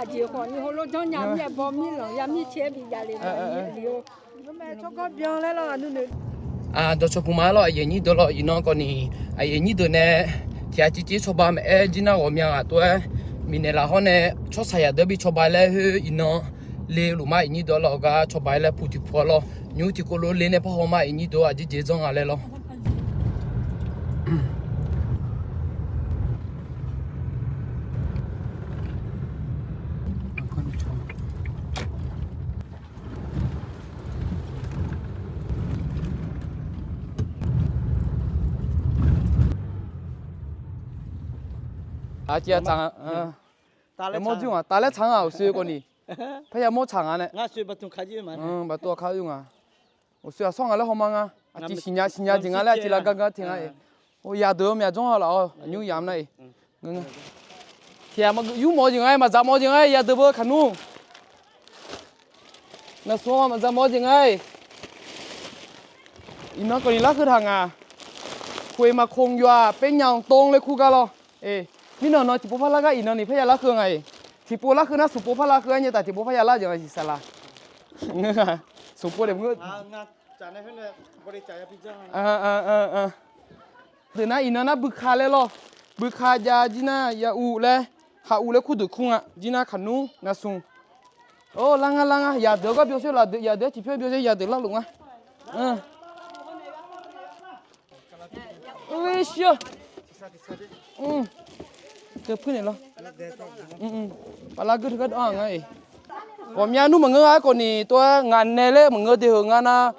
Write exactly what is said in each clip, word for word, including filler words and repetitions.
Aqjeq khawf ni heulof janrnya mir-aer baw mir lanq ya mir caer bi jav le ma. Tsawrganr byan laer lawr, aqnuinoeq. Dawqcawq puq ma lawr, aqyuif aqnyir deuq lawr, iqnan kawv ni, aqyuif aqnyir deuq nae tiq ghaq civ civ cawba maqaer, jir nar ghawqmya ghaq tov-aer, miqnaeq laf hawr nae tsawrhaq yadeuq bi cawba laer khoer iqnan le luf ma, aqyuif aqnyir deuq lawr, gar cawba-aer laer puq tiq puq-awr lawr, nymr tiqkawv lof le nae parhaw ma, aqyuif aqnyir deuq aqjeq jeq dzanr nga laer lawr. Aqjeq tsaq nga, mawr jir nga, taf laer tsaq nga, uqshoe kawv ni. Parya mawr tsaq nga nae. Baqtuv aqkar oe nga. Uqshoe aqsawr nga laer hawma nga. Aqciv siqnya siqnya jeq nga laer aqciv lar gar gar te nga-iq. Yadeuq-eu myaq dzanr-a laf-awr aqnymr yamq nar-iq. Tiq ghaq yurmawf-eu jeq nga-iq, maqdzaq mawf-eu jeq nga-iq, yadeuq beu kaqnmr. Naqsmq-a maqdzaq mawf-eu jeq nga-iq. Iqnan kawv ni larkeuv taq nga. Khoeq maqkhoq yawf-aq, pernya-anr tov laer kur gar lawr. Mirnan nawq tiqpov par lar gar iqnan ni parya larkeuv nga-iq. Tiqpov larkeuv nar smqpov par larkeuv-aer nyae taf tiqpov parya lar jeq nga-iq siqsaq laf. Ngeur nga. Smqpov daef ngeur. Deuq nar iqnan nar buiqka laer lawr. Buiqka jav jir nar ya uv laer, khaq uv laer kurdeuq kur nga. Jir nar kaqnmr naqsmq. Or, lar nga lar nga, yadeuq-anr gar byov sher laf, yadeuq-anr tiqpyawr byov sher, yadeuq larluf nga. Shir-eu. Teu puir naeq lawr. Paqlar geur teu gar dawv-a nga-iq. Ghawqmya nmr maqngeur nga-aer kawv ni tov-aer ngaq nae laer maqngeur de heu ngar nar,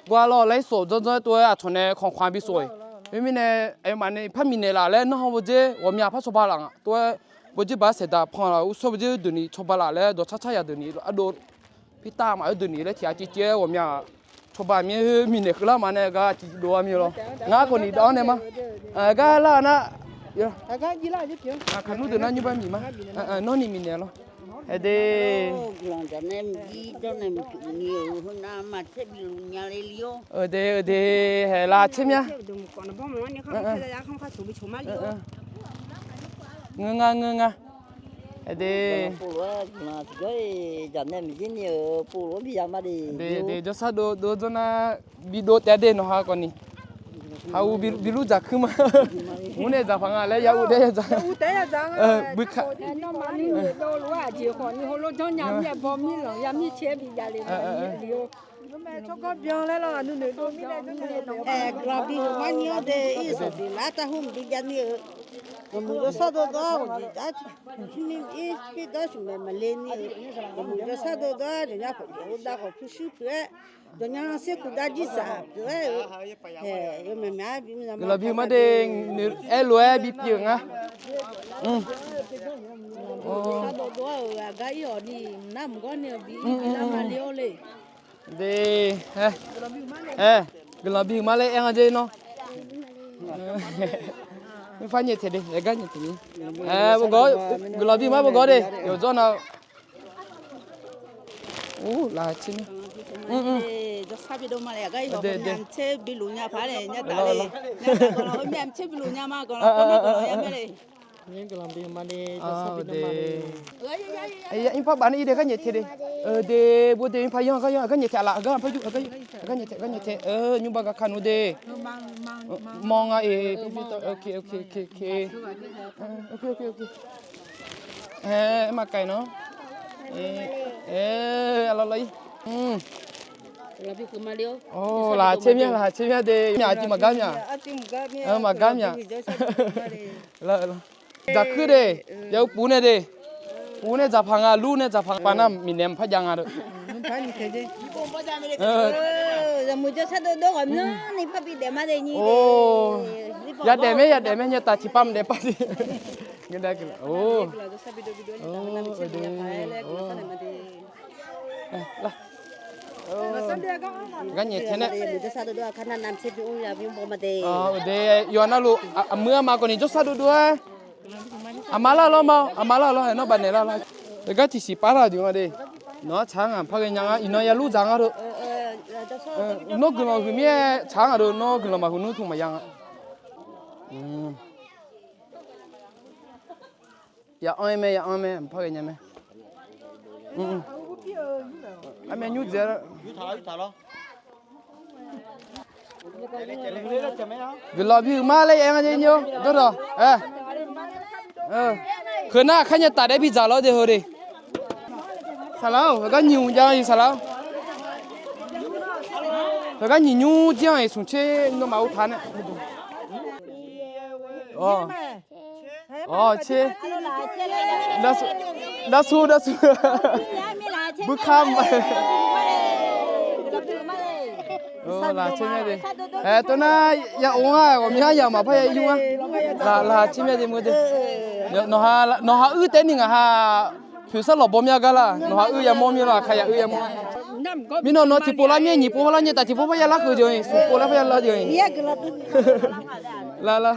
gawr-a lawr laer sof dzanr dzanr-aer tov-aer aqcawq nae khanqkhanq bi sof-iq. Khoermirnae, aqyawfmaf nae par miqnaeq laf laer narhaq bawdzer ghawqmya par cawba laf nga tov-aer, bawdzer baq saeqdaq pan laf ursawr bawdzer deuq ni cawba laf laer dawqcar car yadeuq ni ardov, pirtav maf-aer deuq ni laer tiq ghaq civ civ-aer ghawqmya cawba mir khoer miqnaeq kheuvlar ma nae gar tiqdov-a mir lawr. Ngar kawv ni dawv-anr nae ma. Gar lar nar, kaqnmr deuq nar nymr bar miq ma. Nawr ni miqnaeq lawr. Aer de. Euq de, euq de, haeq laf tser mya. Ngeur nga, ngeur nga. Aer de. De, de, jawrshar dov dov dzawr nar, bidov taef de nawq ha kawv ni. Haq uv bi lur dzaq kuir ma. Mur nae dzaq paq nga laer ya uv taef ya dzaq. Buika. Nawmaf ni noeqdov lof-aer aqjeq khawf ni heulof janrnya mir-aer baw mir lanq ya mir caer bi jav le ma. Tsawrganr byan laer lawr, aqnuinoeq dov mir nae dov nae. Guiqlanq bi heuq mar nyir-awr de, irsaq deuq lar tavhur mq bi jav ni-eu. Ghawqmuiq jawrshar dov dov-awr ghawqjeq jar, ir pir dawr shuq maeq maqle ni-eu. Ghawqmuiq jawrshar dov dov-awr jawqnya pawqjeq ur dav khawf pyurshuir puq-aer, jawqnya lanrser kuq dav jir saq pyeuf-aer-euq. Haeq yawmaeq maeq-aer bi mr za ma. Guiqlanq bi heuq mar de, aer lof-aer bipyeuf nga. Jawrshar dov dov-awr-euq aqgar ir-awq ni, nar mq gawr ni-eu bi ir bi lar ma le-awr le. De, aer, guiqlanq bi heuq mar laer aer nga jer nawr. Mirpar nyaeftaeq de, aer gar nyaeftaeq ni. Aer, guiqlanq bi heuq mar beugar de, yawqdzawr na. Or, laf tser mya. Jawrshar bi dov ma le, aqgar ir-awq, myavtser bi luf nya paq le, nya taf le. Myavtser bi luf nya ma, gawqlanq kawv nar gawqlanq ya mae le. Nymr par baf nae ir de, gar nyaeftaeq de. De, bor de, nymr par yanr, gar yanr, gar nyaeftaeq laf, gar par yur, gar nyaeftaeq, gar nyaeftae. Nymr bar gar ka nmr de. Mawr nga-iq, ok, ok, ok. Aer, maqkaeq nawr. Aer, lawr lawr ir. Or, laf tser mya, laf tser mya de. Myaq aqjeq maqgar myaq. Maqgar myaq. Lawr, lawr. Dzaqkuir de, ya uv puf nae de. Puf nae dzaqpaq nga, lur nae dzaqpaq nga, paq nar miqnaeq maqpar jav nga de. Yadaef mae, yadaef mae, nya taf tiqpav maqdaef pav de. Gar nyaeftaeq nae. Uqde, yawqha navluf aqmuiq arma kawv ni jawrshar dovdov-aer. Aqma lar lawr ma, aqma lar lawr, nawr bafnaeq lar lawr. Gar tiqsiq par lar-eu jeq nga de. Nawq-anr tsaq-anr ngaq par ghaenya nga, iqnan ya lur dzaq nga deuq. Nawr guiqlanq huiq mir-aer tsaq-anr ngaq deuq, nawr guiqlanq maqhuiq nmr tmq maqya nga. Ya anr-aer mae, ya anr mae, mqpar ghaenya mae. Armyav nymr dzaeq-a. Guiqlanq bihuiq ma laer aer nga jeq nymr dawrdawq. Heu nar aqkar nya taf daef bidzaq lawr de heu de. Saqlaq-or, heugar nyiq hmq jav-iq saqlaq-or. Heugar nyiq nymr jir-anr-iq smq tser nawmaf ur taq nae. Awq tser. Darsu darsu. Buikar ma. Laq tser myaer de. Aer, tov nar ya of nga, ghawqmya yamq maqpar ya yur nga. Laq tser myaer de meuq de. Nawqha uir taef ni ngaq ha poeqsar lawq baw myav gar laq, nawqha uir yamawr mir laq, aqkar ya uir yamawr. Mirnae nawr tiqpov lar myaer, nyiq pov hawlar nyaer taf tiqpov par ya lar kheuq jeq-iq, smq pov lar par ya lar jeq-iq. Lar lar.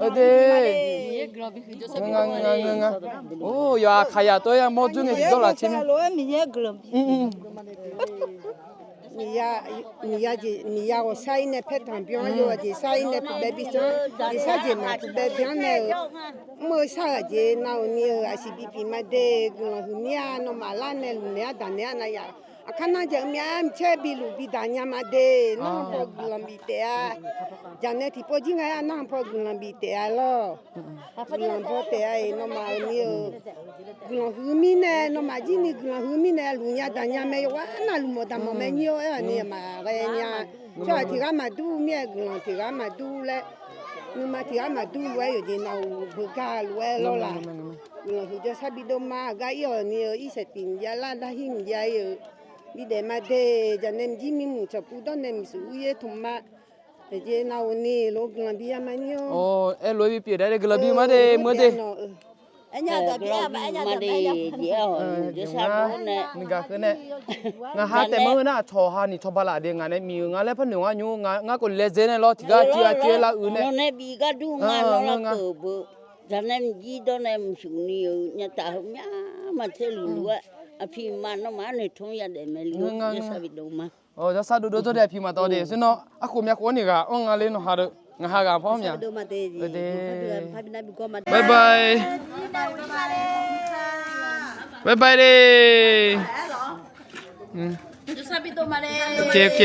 Ode. Nga nga nga nga. Or, yawqha kaqyaq tov-aer yamawr dzoer ngae tiqdawr laf tser myaer. Miqya, miqya jeq, miqya ghawqshar-ir nae paertanq byan-anr yawjeq shar-ir nae puqbae bi can, jeqshar jeq maq puqbae byan-anr nae-euq, mr-eu shar-eu aqjeq nav-euq ni-euq aqsiq bi piq ma de. Guiqlanq huiq mir-a, nawmaf lar nae luf naeq-aer daq naeq-aer nav yaf. Aqkar nar jaq-eu myav-aer mq caer bi luf bi daq nya ma de. Nar-anr paw guiqlanq bif taef-a. Jaqnaeq tiqpov jir nga-aer nar-anr paw guiqlanq bif taef-a lawr. Guiqlanq baw taef-a-iq nawmaf-euq ni-euq guiqlanq huiq mirnae, nawmaf jir ni guiqlanq huiq mirnae luf nya daq nya mae, yawqghaq nav luf mawf daq mawf mae nyir-awr aer-awq ni maqghae nya. Tsawrhaq tiq ghaq maqdur mir-aer guiqlanq tiq ghaq maqdur laer, nuima tiq ghaq maqdur lof-aer yawqjeq nav-euq beugar lof-aer lawr laq. Guiqlanq huiq jawrshar bi dov ma. Aqgar ir-awq ni-eu irsaeq tiq mqjav lar darhir mqjav ir-euq bi daef ma de. Jaqnaeq mqjir mirmuiq tsawqpuv dawrnae mqshuq uir yaer tmq ma. Aqjeq nav-euq ni lof guiqlanq bi ya ma nyir-awr. Aerlof-aer bi pyeuf daef-aer guiqlanq bi ma de meuq de. Guiqlanq bi ma de jeq-aer-awq. Nuigaq keuv nae ngaq ha taef mawr-eu nar, aqcawq ha ni cawba laf de. Ngaq nae miq-euq nga laer par noeq nga nymr, ngar khawf laedzae nae lawr tiq ghaq tiq ghaq tiq ghaq lar uiq nae. Nawr nae bi gar dur nga nawr lar keuv beu. Jaqnaeq mqjir dawrnae mqshuq ni-euq nyataf heumyav maqtser luf luf-aer aqpiq ma nawmaf arnoeq tmr yadaef mae luf-awr jawrsar bi dov ma. Jawrsar dovdov dawr dae aqpiq maqdawv de. Sher nawr arkhof myavkhof-anr ni ghaq anr nga le nawq ha deuq. Ngaq ha ghaq par-anr mya. Bye bye. Bye bye de. Ok ok.